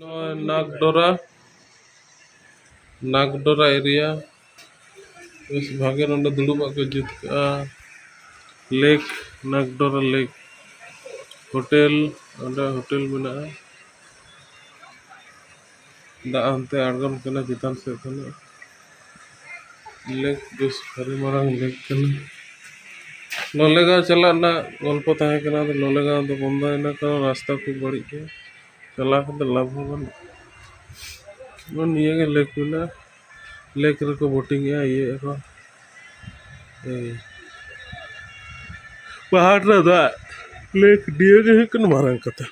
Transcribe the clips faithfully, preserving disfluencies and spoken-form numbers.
ᱱᱚᱜᱼᱚᱭ ᱱᱟᱜᱽᱰᱚᱨᱟ, ᱱᱟᱜᱽᱰᱚᱨᱟ ᱮᱨᱤᱭᱟ᱾ ᱵᱮᱥ ᱵᱷᱟᱜᱮ ᱱᱚᱰᱮ ᱫᱩᱲᱩᱵᱟᱜ ᱠᱚ ᱡᱩᱛ ᱠᱟᱜᱼᱟ᱾ ᱞᱮᱠ, ᱱᱟᱜᱽᱰᱚᱨᱟ ᱞᱮᱠ᱾ ᱦᱳᱴᱮᱞ, ᱚᱸᱰᱮ ᱦᱳᱴᱮᱞ ᱢᱮᱱᱟᱜᱼᱟ᱾ ᱫᱟᱜ ᱦᱟᱱᱛᱮ ᱟᱬᱜᱚᱱ ᱠᱟᱱᱟ ᱪᱮᱛᱟᱱ ᱥᱮᱫ ᱠᱷᱚᱱᱟᱜ᱾ ᱞᱮᱠ ᱵᱮᱥ ᱵᱷᱟᱨᱤ ᱢᱟᱨᱟᱝ ᱞᱮᱠ ᱠᱟᱱᱟ᱾ ᱞᱚᱞᱮᱜᱟᱸᱣ ᱪᱟᱞᱟᱜ ᱨᱮᱱᱟᱜ ᱜᱚᱞᱯᱚ ᱛᱟᱦᱮᱸ ᱠᱟᱱᱟ, ᱟᱫᱚ ᱞᱚᱞᱮᱜᱟᱸᱣ ᱫᱚ ᱵᱚᱱᱫᱚᱭᱮᱱᱟ, ᱠᱟᱨᱚᱱ ᱨᱟᱥᱛᱟ ᱠᱷᱩᱵ ᱵᱟᱹᱲᱤᱡ ᱜᱮᱭᱟ᱾ ᱪᱟᱞᱟᱣ ᱠᱟᱛᱮ ᱞᱟᱵᱷ ᱦᱚᱸ ᱵᱟᱹᱱᱩᱜ᱾ ᱱᱚᱜᱼᱚ ᱱᱤᱭᱟᱹ ᱜᱮ ᱞᱮᱠ ᱢᱮᱱᱟᱜᱼᱟ᱾ ᱞᱮᱠ ᱨᱮᱠᱚ ᱵᱳᱴᱤᱝ ᱮᱜᱼᱟ, ᱤᱭᱟᱹ ᱮᱜᱼᱟ ᱠᱚ᱾ ᱮᱭ᱾ ᱯᱟᱦᱟᱲ ᱨᱮ ᱫᱟᱜ᱾ ᱞᱮᱠ ᱱᱤᱭᱟᱹ ᱜᱮ ᱦᱩᱭᱩᱜ ᱠᱟᱱᱟ ᱢᱟᱨᱟᱝ ᱠᱟᱛᱷᱟ᱾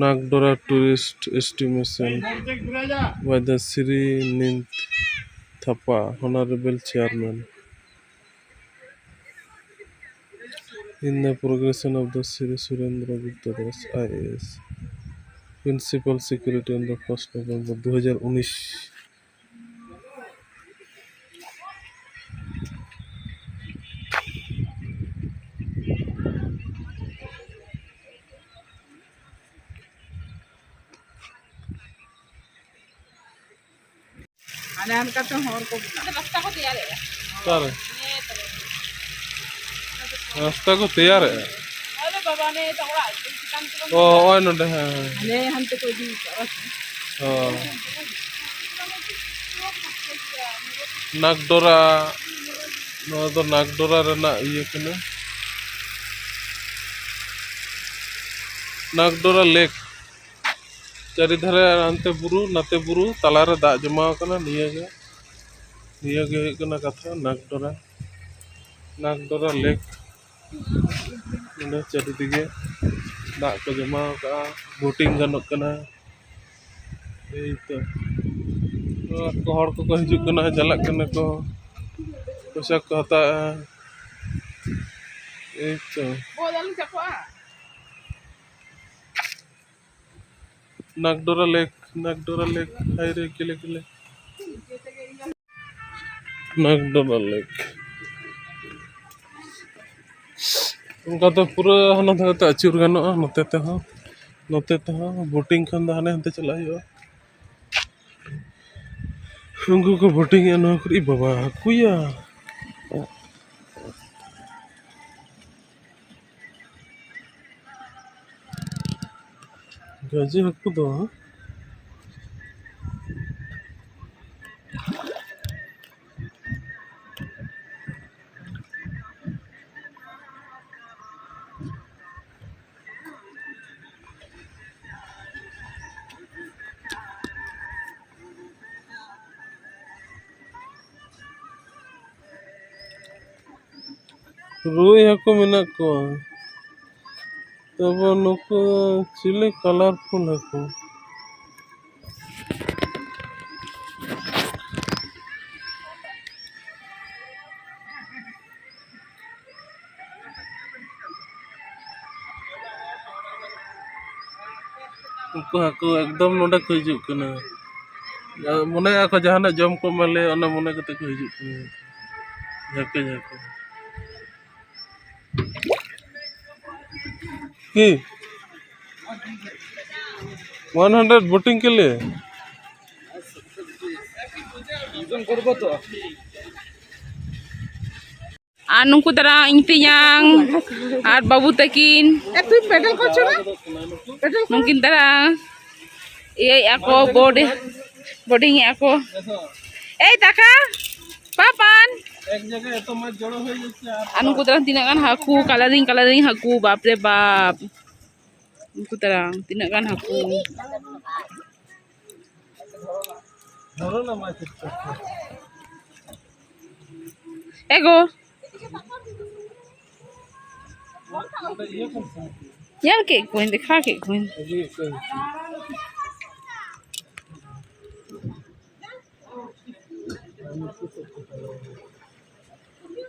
Nagdora tourist estimation by the Sri Ninth Thapa, Honorable Chairman. In the progression of the Sri Surendra Gupta Das, I A S, Principal Secretary on the first November ᱫᱩ ᱦᱟᱡᱟᱨ ᱩᱱᱤᱥ. ᱦᱟᱱᱮ ᱦᱟᱱᱠᱟ ᱛᱮ ᱦᱚᱲ ᱠᱚ ᱵᱮᱱᱟᱣ᱾ ᱨᱟᱥᱛᱟ ᱠᱚ ᱛᱮᱭᱟᱨᱮᱜᱼᱟ᱾ ᱚᱠᱟᱨᱮ? ᱦᱮᱸ, ᱛᱚᱵᱮ᱾ ᱨᱟᱥᱛᱟ ᱠᱚ ᱛᱮᱭᱟᱨᱮᱜᱼᱟ? ᱟᱞᱮ ᱵᱟᱵᱟ ᱱᱮ ᱛᱚ ᱚᱲᱟᱜ ᱪᱮᱛᱟᱱ ᱠᱚ ᱚ, ᱱᱚᱜᱼᱚᱭ ᱱᱚᱰᱮ, ᱦᱮᱸ, ᱦᱮᱸ᱾ ᱦᱟᱱᱮ ᱦᱟᱱᱛᱮ ᱠᱚ ᱤᱫᱤ ᱠᱟᱜᱼᱟ᱾ ᱚ᱾ ᱱᱟᱜᱽᱰᱚᱨᱟ, ᱱᱚᱣᱟ ᱫᱚ ᱱᱟᱜᱽᱰᱚᱨᱟ ᱨᱮᱱᱟᱜ ᱤᱭᱟᱹ ᱠᱟᱱᱟ᱾ ᱱᱟᱜᱽᱰᱚᱨᱟ ᱞᱮᱠ᱾ ᱪᱟᱹᱨᱤ ᱫᱷᱟᱨᱮ ᱦᱟᱱᱛᱮ ᱵᱩᱨᱩ, ᱱᱟᱛᱮ ᱵᱩᱨᱩ, ᱛᱟᱞᱟᱨᱮ ᱫᱟᱜ ᱡᱚᱢᱟᱣ ᱠᱟᱱᱟ᱾ ᱱᱤᱭᱟᱹᱜᱮ, ᱱᱤᱭᱟᱹᱜᱮ ᱦᱩᱭᱩᱜ ᱠᱟᱱᱟ ᱠᱟᱛᱷᱟ, ᱱᱟᱜᱽᱰᱚᱨᱟ, ᱱᱟᱜᱽᱰᱚᱨᱟ ᱞᱮᱠ᱾ ᱱᱚᱰᱮ ᱪᱟᱹᱨᱤ ᱫᱤᱠᱮ ᱫᱟᱜ ᱠᱚ ᱡᱚᱢᱟᱣ ᱠᱟᱜᱼᱟ, ᱵᱳᱴᱤᱝ ᱜᱟᱱᱚᱜ ᱠᱟᱱᱟ᱾ ᱮᱭ ᱛᱚ, ᱱᱚᱣᱟ ᱠᱚ ᱦᱚᱲ ᱠᱚᱠᱚ ᱦᱤᱡᱩᱜ ᱠᱟᱱᱟ, ᱪᱟᱞᱟᱜ ᱠᱟᱱᱟ ᱠᱚ, ᱯᱚᱭᱥᱟ ᱠᱚ ᱦᱟᱛᱟᱣᱮᱜᱼᱟ᱾ ᱮᱭ ᱛᱚ᱾ ᱱᱟᱜᱽᱰᱚᱨᱟ ᱞᱮᱠ, ᱱᱟᱜᱽᱰᱚᱨᱟ ᱞᱮᱠ, ᱦᱟᱭ ᱨᱮ ᱠᱮᱞᱮ ᱠᱮᱞᱮ᱾ ᱱᱟᱜᱽᱰᱚᱨᱟ ᱞᱮᱠ᱾ ᱚᱱᱠᱟ ᱫᱚ ᱯᱩᱨᱟᱹ ᱦᱟᱱᱟ ᱫᱷᱟᱨᱮ ᱛᱮ ᱟᱹᱪᱩᱨ ᱜᱟᱱᱚᱜᱼᱟ, ᱱᱚᱛᱮ ᱛᱮᱦᱚᱸ, ᱱᱚᱛᱮ ᱛᱮᱦᱚᱸ᱾ ᱵᱳᱴᱤᱝ ᱠᱷᱟᱱ ᱫᱚ ᱦᱟᱱᱮ ᱦᱟᱱᱛᱮ ᱪᱟᱞᱟᱜ ᱦᱩᱭᱩᱜᱼᱟ᱾ ᱩᱱᱠᱩ ᱠᱚ ᱵᱳᱴᱤᱝ ᱮᱫᱼᱟ ᱱᱚᱣᱟ ᱠᱚᱨᱮ᱾ ᱤ ᱵᱟᱵᱟ, ᱦᱟᱹᱠᱩᱭᱟ᱾ ᱜᱟᱡᱮ ᱦᱟᱹᱠᱩ ᱫᱚ᱾ ᱨᱩᱭ ᱦᱟᱹᱠᱩ ᱢᱮᱱᱟᱜ ᱠᱚᱣᱟ᱾ ᱛᱚᱵᱮ ᱱᱩᱠᱩ ᱪᱤᱞᱤ colourful ᱦᱟᱹᱠᱩ? ᱩᱱᱠᱩ ᱦᱟᱹᱠᱩ ᱮᱠᱫᱚᱢ ᱱᱚᱰᱮ ᱠᱚ ᱦᱤᱡᱩᱜ ᱠᱟᱱᱟ᱾ ᱢᱚᱱᱮᱭᱟ ᱠᱚ ᱡᱟᱦᱟᱱᱟᱜ ᱡᱚᱢ ᱠᱚ ᱮᱢᱟ ᱞᱮᱭᱟ, ᱚᱱᱟ ᱢᱚᱱᱮ ᱠᱟᱛᱮ ᱠᱚ ᱦᱤᱡᱩᱜ ᱠᱟᱱᱟ᱾ ᱡᱷᱟᱹᱠᱟᱹ ᱡᱷᱟᱹᱠᱟᱹ᱾ কি? ওয়ান হান্ড্রেড বোটিং কে লিয়ে? আর ᱱᱩᱠᱩ ᱫᱟᱨᱟ ᱤᱧ ᱛᱮᱧᱟᱝ ᱟᱨ ᱵᱟᱹᱵᱩ ᱛᱟᱹᱠᱤᱱ᱾ ᱮ, ᱛᱩᱭ ᱯᱮᱰᱮᱞ ᱠᱚᱨᱪᱚ ᱱᱟ? ᱯᱮᱰᱮᱞ ᱠᱚᱨ᱾ ᱱᱩᱠᱤᱱ ᱫᱟᱨᱟ ᱤᱭᱟᱹᱭᱮᱫᱼᱟ ᱠᱚ, ᱵᱳᱰ-, ᱵᱳᱰᱤᱝ ᱮᱫᱼᱟ ᱠᱚ᱾ ᱮᱭ ᱫᱟᱠᱟ, ᱯᱟᱯᱟᱱ᱾ ᱟᱨ ᱱᱩᱠᱩ ᱫᱟᱨᱟ ᱛᱤᱱᱟᱹᱜ ᱜᱟᱱ ᱦᱟᱹᱠᱩ, colouring colouring ᱦᱟᱹᱠᱩ, ᱵᱟᱯ ᱨᱮ ᱵᱟᱯ᱾ ᱩᱱᱠᱩ ᱛᱟᱨᱟ ᱛᱤᱱᱟᱹᱜ ᱜᱟᱱ ᱦᱟᱹᱠᱩ᱾ ᱮ ᱜᱚ᱾ ᱧᱮᱞ ᱠᱮᱫ ᱠᱚᱣᱟᱹᱧ, ᱫᱮᱠᱷᱟᱣ ᱠᱮᱫ ᱠᱚᱣᱟᱹᱧ᱾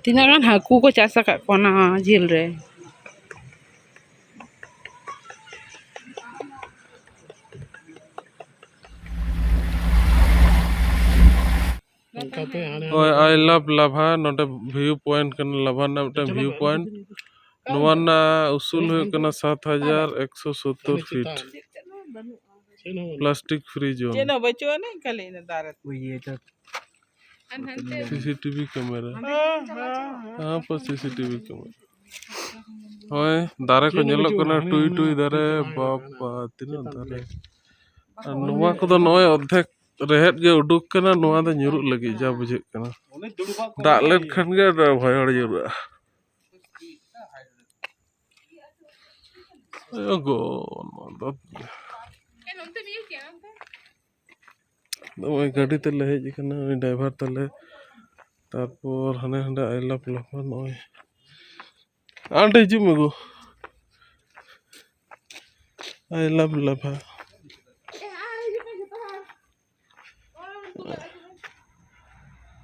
ᱛᱤᱱᱟᱹᱜ ᱜᱟᱱ ᱦᱟᱹᱠᱩ ᱠᱚ ᱪᱟᱥ ᱟᱠᱟᱫ ᱠᱚᱣᱟ ᱚᱱᱟ ᱡᱷᱤᱞ ᱨᱮ᱾ ᱦᱳᱭ, I love ᱞᱟᱵᱷᱟ᱾ ᱱᱚᱰᱮ view point ᱠᱟᱱᱟ, ᱞᱟᱵᱷᱟ ᱨᱮᱱᱟᱜ ᱢᱤᱫᱴᱟᱝ view point᱾ ᱱᱚᱣᱟ ᱨᱮᱱᱟᱜ ᱩᱥᱩᱞ ᱦᱩᱭᱩᱜ ᱠᱟᱱᱟ ᱥᱟᱛ ᱦᱟᱡᱟᱨ ᱮᱠᱥᱚ ᱥᱚᱛᱛᱚᱨ ᱯᱷᱤᱴ᱾ Plastic free zone. ᱪᱮᱫ ᱦᱚᱸ ᱵᱟᱹᱪᱩᱜ ᱟᱹᱱᱤᱡ, ᱠᱷᱟᱹᱞᱤ ᱤᱱᱟᱹ ᱫᱟᱨᱮ᱾ CCTV camera. ᱦᱮᱸ, ᱦᱮᱸ, ᱦᱮᱸ᱾ ᱦᱮᱸ, ᱯᱟ ᱥᱤᱥᱤᱴᱤᱵᱷᱤ ᱠᱮᱢᱮᱨᱟ᱾ ᱦᱳᱭ, ᱫᱟᱨᱮ ᱠᱚ ᱧᱮᱞᱚᱜ ᱠᱟᱱᱟ, ᱴᱩᱭ ᱴᱩᱭ ᱫᱟᱨᱮ, ᱵᱟᱯ ᱵᱟ, ᱛᱤᱱᱟᱹᱜ ᱫᱟᱨᱮ᱾ ᱟᱨ ᱱᱚᱣᱟ ᱠᱚᱫᱚ ᱱᱚᱜᱼᱚᱭ ᱚᱨᱫᱷᱮᱠ ᱨᱮᱦᱮᱫ ᱜᱮ ᱩᱰᱩᱠ ᱠᱟᱱᱟ, ᱱᱚᱣᱟ ᱫᱚ ᱧᱩᱨᱩᱜ ᱞᱟᱹᱜᱤᱫ ᱡᱟ ᱵᱩᱡᱷᱟᱹᱜ ᱠᱟᱱᱟ᱾ ᱫᱟᱜ ᱞᱮᱱᱠᱷᱟᱱ ᱜᱮ ᱟᱫᱚ ᱵᱷᱚᱭᱚᱲ ᱧᱩᱨᱩᱜᱼᱟ᱾ ᱮ ᱜᱳ, ᱱᱚᱣᱟ ᱫᱚ ᱱᱚᱜᱼᱚᱭ ᱜᱟᱹᱰᱤ ᱛᱮᱞᱮ ᱦᱮᱡ ᱟᱠᱟᱱᱟ, ᱩᱱᱤ ᱰᱨᱟᱭᱵᱷᱟᱨ ᱛᱟᱞᱮ᱾ ᱛᱟᱨᱯᱚᱨ ᱦᱟᱱᱮ ᱦᱟᱸᱰᱮ I love ᱞᱟᱵᱷᱟ, ᱱᱚᱜᱼᱚᱭ ᱦᱟᱸᱰᱮ ᱦᱤᱡᱩᱜ ᱢᱮ ᱜᱳ᱾ I love Lava.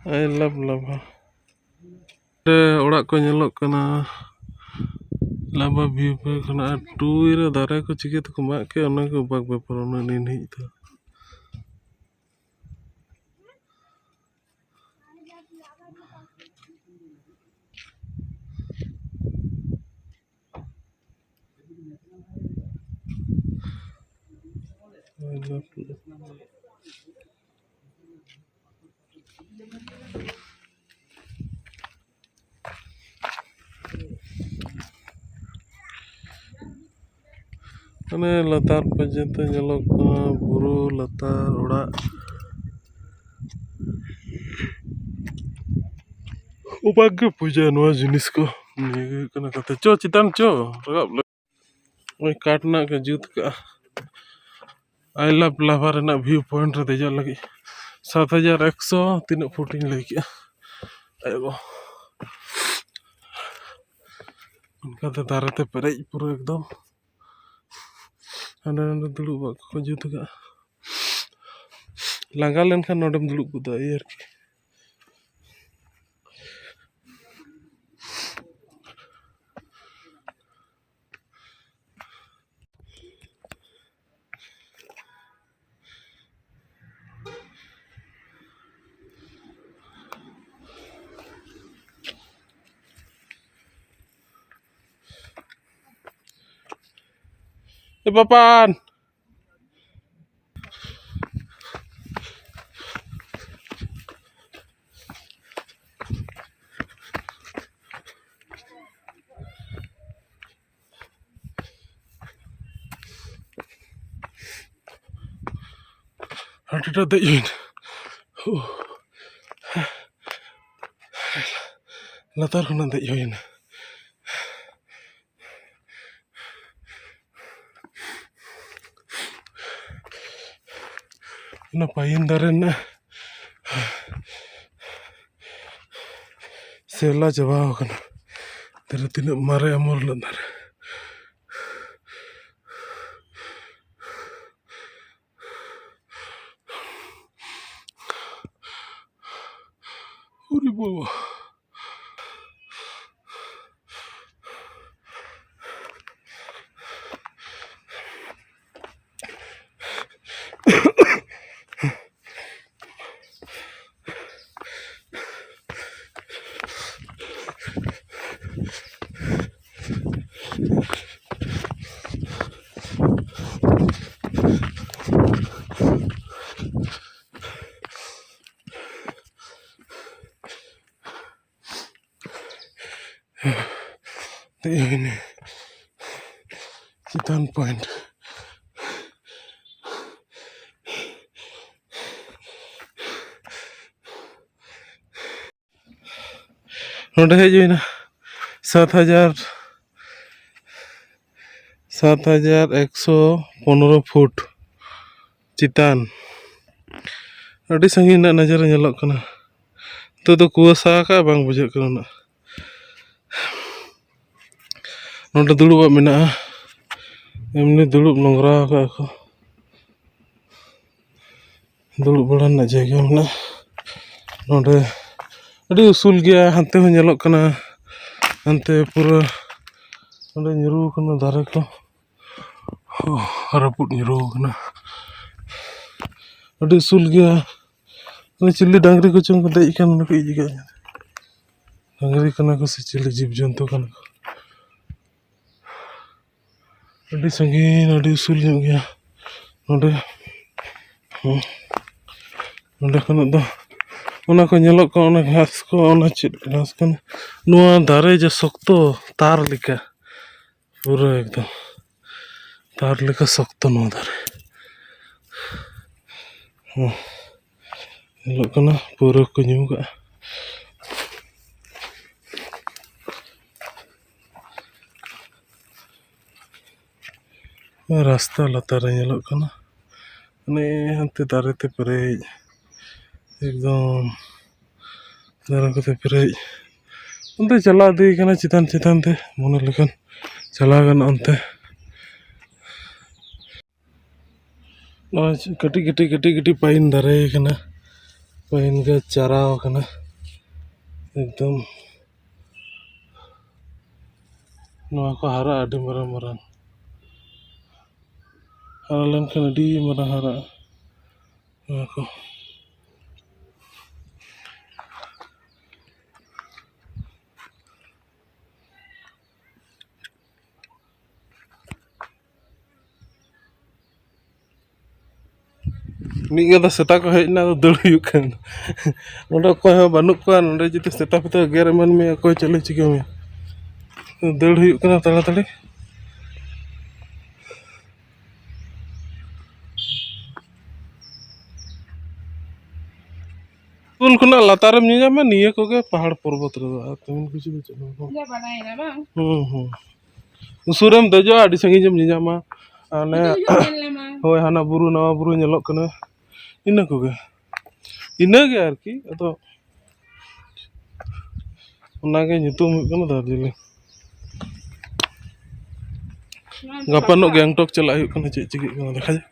I love Lava. ᱚᱸᱰᱮ ᱚᱲᱟᱜ ᱠᱚ ᱧᱮᱞᱚᱜ ᱠᱟᱱᱟ᱾ ᱞᱟᱵᱷᱟ ᱵᱷᱤᱭᱩ ᱯᱚᱭᱮᱱᱴ ᱠᱷᱚᱱᱟᱜ ᱟᱨ ᱴᱩᱭ ᱨᱮ ᱫᱟᱨᱮ ᱠᱚ ᱪᱤᱠᱟᱹ ᱛᱮᱠᱚ ᱢᱟᱜ ᱠᱮᱫ, ᱚᱱᱟ ᱜᱮ ᱚᱵᱟᱠ ᱵᱮᱯᱟᱨ, ᱚᱱᱟ ᱱᱤᱱᱦᱤᱡ ᱫᱚ᱾ ᱦᱟᱱᱮ ᱞᱟᱛᱟᱨ ᱯᱚᱨᱡᱚᱱᱛᱚ ᱧᱮᱞᱚᱜ ᱠᱟᱱᱟ ᱵᱩᱨᱩ ᱞᱟᱛᱟᱨ ᱚᱲᱟᱜ᱾ ᱚᱵᱟᱠ ᱜᱮ ᱵᱩᱡᱷᱟᱹᱜᱼᱟ ᱱᱚᱣᱟ ᱡᱤᱱᱤᱥ ᱠᱚ᱾ ᱱᱤᱭᱟᱹ ᱜᱮ ᱦᱩᱭᱩᱜ ᱠᱟᱱᱟ ᱠᱟᱛᱷᱟ᱾ ᱪᱚ ᱪᱮᱛᱟᱱ ᱪᱚ, ᱨᱟᱠᱟᱵ ᱞᱮ᱾ ᱱᱚᱜᱼᱚᱭ ᱠᱟᱴ ᱨᱮᱱᱟᱜ ᱠᱚ ᱡᱩᱛ ᱠᱟᱜᱼᱟ᱾ I love ᱞᱟᱵᱷᱟ ᱨᱮᱱᱟᱜ ᱵᱷᱤᱭᱩ ᱯᱚᱭᱮᱱᱴ ᱨᱮ ᱫᱮᱡᱚᱜ ᱞᱟᱹᱜᱤᱫ ᱥᱟᱛ ᱦᱟᱡᱟᱨ ᱮᱠᱥᱚ ᱛᱤᱱᱟᱹᱜ ᱯᱷᱩᱴ ᱤᱧ ᱞᱟᱹᱭ ᱠᱮᱜᱼᱟ᱾ ᱟᱭᱳ ᱵᱟᱵᱟ᱾ ᱚᱱᱠᱟᱛᱮ ᱫᱟᱨᱮ ᱛᱮ ᱯᱮᱨᱮᱡ ᱯᱩᱨᱟᱹ ᱮᱠᱫᱚᱢ᱾ ᱦᱟᱸᱰᱮ ᱱᱟᱰᱮ ᱫᱩᱲᱩᱵ ᱚᱲᱟᱜ ᱠᱚᱠᱚ ᱡᱩᱛ ᱠᱟᱜᱼᱟ᱾ ᱞᱟᱸᱜᱟ ᱞᱮᱱᱠᱷᱟᱱ ᱱᱚᱰᱮᱢ ᱫᱩᱲᱩᱵ ᱜᱚᱫᱚᱜᱼᱟ, ᱮᱭ ᱟᱨᱠᱤ᱾ ᱮ ᱯᱟᱯᱟᱱ᱾ ᱟᱹᱰᱤᱴᱟ ᱫᱮᱡ ᱦᱩᱭᱱᱟ᱾ ᱞᱟᱛᱟᱨ ᱠᱷᱚᱱᱟᱜ ᱫᱮᱡ ᱦᱩᱭᱱᱟ᱾ ᱚᱱᱟ ᱯᱟᱭᱤᱱ ᱫᱟᱨᱮ ᱨᱮᱱᱟᱜ ᱥᱮᱣᱞᱟ ᱪᱟᱵᱟᱣ ᱠᱟᱱᱟ᱾ ᱫᱟᱨᱮ ᱛᱤᱱᱟᱹᱜ ᱢᱟᱨᱮ ᱟᱢᱚᱞ ᱨᱮᱱᱟᱜ ᱫᱟᱨᱮ᱾ ᱩᱨᱤ ᱵᱟᱵᱟ᱾ ᱫᱮᱡ ᱦᱩᱭᱱᱟ ᱪᱮᱛᱟᱱ ᱯᱚᱭᱮᱱᱴ᱾ ᱱᱚᱰᱮ ᱦᱮᱡ ᱦᱩᱭᱱᱟ ᱥᱟᱛ ᱦᱟᱡᱟᱨ, ᱥᱟᱛ ᱦᱟᱡᱟᱨ ᱮᱠᱥᱚ ᱯᱚᱱᱨᱚ ᱯᱷᱩᱴ ᱪᱮᱛᱟᱱ᱾ ᱟᱹᱰᱤ ᱥᱟᱺᱜᱤᱧ ᱨᱮᱱᱟᱜ ᱱᱟᱡᱟᱨᱟ ᱧᱮᱞᱚᱜ ᱠᱟᱱᱟ᱾ ᱱᱤᱛᱚᱜ ᱫᱚ ᱠᱩᱣᱟᱹᱥᱟ ᱟᱠᱟᱫᱼᱟ, ᱵᱟᱝ ᱵᱩᱡᱷᱟᱹᱜ ᱠᱟᱱᱟ ᱩᱱᱟᱹᱜ᱾ ᱱᱚᱰᱮ ᱫᱩᱲᱩᱵᱟᱜ ᱢᱮᱱᱟᱜᱼᱟ, ᱮᱢᱱᱤ ᱫᱩᱲᱩᱵ ᱱᱚᱝᱨᱟ ᱟᱠᱟᱫᱼᱟ ᱠᱚ᱾ ᱫᱩᱲᱩᱵ ᱵᱟᱲᱟ ᱨᱮᱱᱟᱜ ᱡᱟᱭᱜᱟ ᱢᱮᱱᱟᱜᱼᱟ᱾ ᱱᱚᱰᱮ ᱟᱹᱰᱤ ᱩᱥᱩᱞ ᱜᱮᱭᱟ, ᱦᱟᱱᱛᱮ ᱦᱚᱸ ᱧᱮᱞᱚᱜ ᱠᱟᱱᱟ, ᱦᱟᱱᱛᱮ ᱯᱩᱨᱟᱹ ᱚᱸᱰᱮ ᱧᱩᱨᱩ ᱟᱠᱟᱱᱟ ᱫᱟᱨᱮ ᱠᱚ, ᱦᱚ, ᱨᱟᱹᱯᱩᱫ ᱧᱩᱨᱩ ᱟᱠᱟᱱᱟ᱾ ᱟᱹᱰᱤ ᱩᱥᱩᱞ ᱜᱮᱭᱟ᱾ ᱚᱱᱮ ᱪᱤᱞᱤ ᱰᱟᱝᱨᱤ ᱠᱚᱪᱚᱝ ᱠᱚ ᱫᱮᱡ ᱟᱠᱟᱱ, ᱚᱸᱰᱮ ᱠᱚ ᱤᱫᱤ ᱠᱟᱜ ᱠᱟᱱᱟ᱾ ᱰᱟᱝᱨᱤ ᱠᱟᱱᱟ ᱠᱚ ᱥᱮ ᱪᱤᱞᱤ ᱡᱤᱵᱽ ᱡᱚᱱᱛᱩ ᱠᱟᱱᱟ ᱠᱚ? ᱟᱹᱰᱤ ᱥᱟᱺᱜᱤᱧ, ᱟᱹᱰᱤ ᱩᱥᱩᱞ ᱧᱚᱜ ᱜᱮᱭᱟ ᱱᱚᱰᱮ᱾ ᱦᱩᱸ᱾ ᱱᱚᱰᱮ ᱠᱷᱚᱱᱟᱜ ᱫᱚ ᱚᱱᱟ ᱠᱚ ᱧᱮᱞᱚᱜ ᱠᱟᱱᱟ, ᱚᱱᱟ ᱜᱷᱟᱥ ᱠᱚ, ᱚᱱᱟ ᱪᱮᱫ ᱜᱷᱟᱥ ᱠᱟᱱᱟ? ᱱᱚᱣᱟ ᱫᱟᱨᱮ ᱡᱮ ᱥᱚᱠᱛᱚ, ᱛᱟᱨ ᱞᱮᱠᱟ, ᱯᱩᱨᱟᱹ ᱮᱠᱫᱚᱢ ᱛᱟᱨ ᱞᱮᱠᱟ ᱥᱚᱠᱛᱚ ᱱᱚᱣᱟ ᱫᱟᱨᱮ᱾ ᱦᱩᱸ᱾ ᱧᱮᱞᱚᱜ ᱠᱟᱱᱟ ᱯᱟᱹᱣᱨᱟᱹ ᱠᱚ ᱧᱩ ᱠᱟᱜᱼᱟ᱾ ᱨᱟᱥᱛᱟ ᱞᱟᱛᱟᱨ ᱨᱮ ᱧᱮᱞᱚᱜ ᱠᱟᱱᱟ, ᱢᱟᱱᱮ ᱦᱟᱱᱛᱮ ᱫᱟᱨᱮ ᱛᱮ ᱯᱮᱨᱮᱡ, ᱮᱠᱫᱚᱢ ᱫᱟᱨᱮ ᱠᱚᱛᱮ ᱯᱮᱨᱮᱡ᱾ ᱚᱱᱛᱮ ᱪᱟᱞᱟᱣ ᱤᱫᱤ ᱠᱟᱱᱟ ᱪᱮᱛᱟᱱ ᱪᱮᱛᱟᱱ ᱛᱮ, ᱢᱚᱱᱮ ᱞᱮᱠᱷᱟᱱ ᱪᱟᱞᱟᱣ ᱜᱟᱱᱚᱜᱼᱟ ᱚᱱᱛᱮ᱾ ᱱᱚᱜᱼᱚᱭ ᱠᱟᱹᱴᱤᱡ ᱠᱟᱹᱴᱤᱡ ᱠᱟᱹᱴᱤᱡ ᱠᱟᱹᱴᱤᱡ ᱯᱟᱭᱤᱱ ᱫᱟᱨᱮ ᱠᱟᱱᱟ, ᱯᱟᱭᱤᱱ ᱜᱮ ᱪᱟᱨᱟᱣ ᱠᱟᱱᱟ ᱮᱠᱫᱚᱢ᱾ ᱱᱚᱣᱟ ᱠᱚ ᱦᱟᱨᱟᱜᱼᱟ ᱟᱹᱰᱤ ᱢᱟᱨᱟᱝ ᱢᱟᱨᱟᱝ, ᱦᱟᱨᱟ ᱞᱮᱱᱠᱷᱟᱱ ᱟᱹᱰᱤ ᱢᱟᱨᱟᱝ ᱦᱟᱨᱟᱜᱼᱟ ᱱᱚᱣᱟ ᱠᱚ᱾ ᱢᱤᱫ ᱜᱟᱫᱟ ᱥᱮᱛᱟ ᱠᱚ ᱦᱮᱡ ᱮᱱᱟ, ᱟᱫᱚ ᱫᱟᱹᱲ ᱦᱩᱭᱩᱜ ᱠᱟᱱᱟ᱾ ᱱᱚᱰᱮ ᱚᱠᱚᱭ ᱦᱚᱸ ᱵᱟᱹᱱᱩᱜ ᱠᱚᱣᱟ᱾ ᱱᱚᱰᱮ ᱡᱩᱫᱤ ᱥᱮᱛᱟ ᱯᱮᱛᱟ ᱜᱮᱨ ᱮᱢᱟᱱ ᱢᱮᱭᱟ, ᱚᱠᱚᱭ ᱪᱮᱫ ᱞᱮ ᱪᱤᱠᱟᱹ ᱢᱮᱭᱟ? ᱫᱟᱹᱲ ᱦᱩᱭᱩᱜ ᱠᱟᱱᱟ ᱛᱟᱲᱟᱛᱟᱲᱤ᱾ ᱩᱱ ᱠᱷᱚᱱᱟᱜ ᱞᱟᱛᱟᱨᱮᱢ ᱧᱮᱧᱟᱢᱟ ᱱᱤᱭᱟᱹ ᱠᱚᱜᱮ ᱯᱟᱦᱟᱲ ᱯᱚᱨᱵᱚᱛ ᱨᱮᱫᱚ, ᱟᱨ ᱛᱮᱢᱚᱱ ᱠᱤᱪᱷᱩ ᱫᱚ ᱪᱮᱫ ᱦᱚᱸ ᱵᱟᱝ᱾ ᱡᱟ ᱵᱟᱲᱟᱭᱮᱱᱟ ᱵᱟᱝ? ᱦᱩᱸ, ᱦᱩᱸ᱾ ᱩᱥᱩᱞ ᱨᱮᱢ ᱫᱮᱡᱚᱜᱼᱟ, ᱟᱹᱰᱤ ᱥᱟᱺᱜᱤᱧ ᱮᱢ ᱧᱮᱧᱟᱢᱟ᱾ ᱟᱨ ᱚᱱᱮ ᱱᱤᱛᱚᱜ ᱦᱤᱡᱩᱜ ᱧᱮᱞ ᱧᱟᱢᱟ᱾ ᱦᱳᱭ, ᱦᱟᱱᱟ ᱵᱩᱨᱩ, ᱱᱟᱣᱟ ᱵᱩᱨᱩ ᱧᱮᱞᱚᱜ ᱠᱟᱱᱟ, ᱤᱱᱟᱹ ᱠᱚᱜᱮ, ᱤᱱᱟᱹᱜᱮ ᱟᱨᱠᱤ᱾ ᱟᱫᱚ ᱚᱱᱟᱜᱮ ᱧᱩᱛᱩᱢ ᱦᱩᱭᱩᱜ ᱠᱟᱱᱟ ᱫᱟᱨᱡᱤᱞᱤᱝ᱾ ᱱᱚᱣᱟ ᱫᱚ ᱜᱟᱯᱟ ᱱᱚᱜ ᱵᱟᱠᱟ᱾ ᱜᱮᱝᱴᱚᱠ ᱪᱟᱞᱟᱜ ᱦᱩᱭᱩᱜ ᱠᱟᱱᱟ, ᱪᱮᱫ ᱪᱤᱠᱟᱹᱜ ᱠᱟᱱᱟ ᱫᱮᱠᱷᱟ ᱡᱟᱠ᱾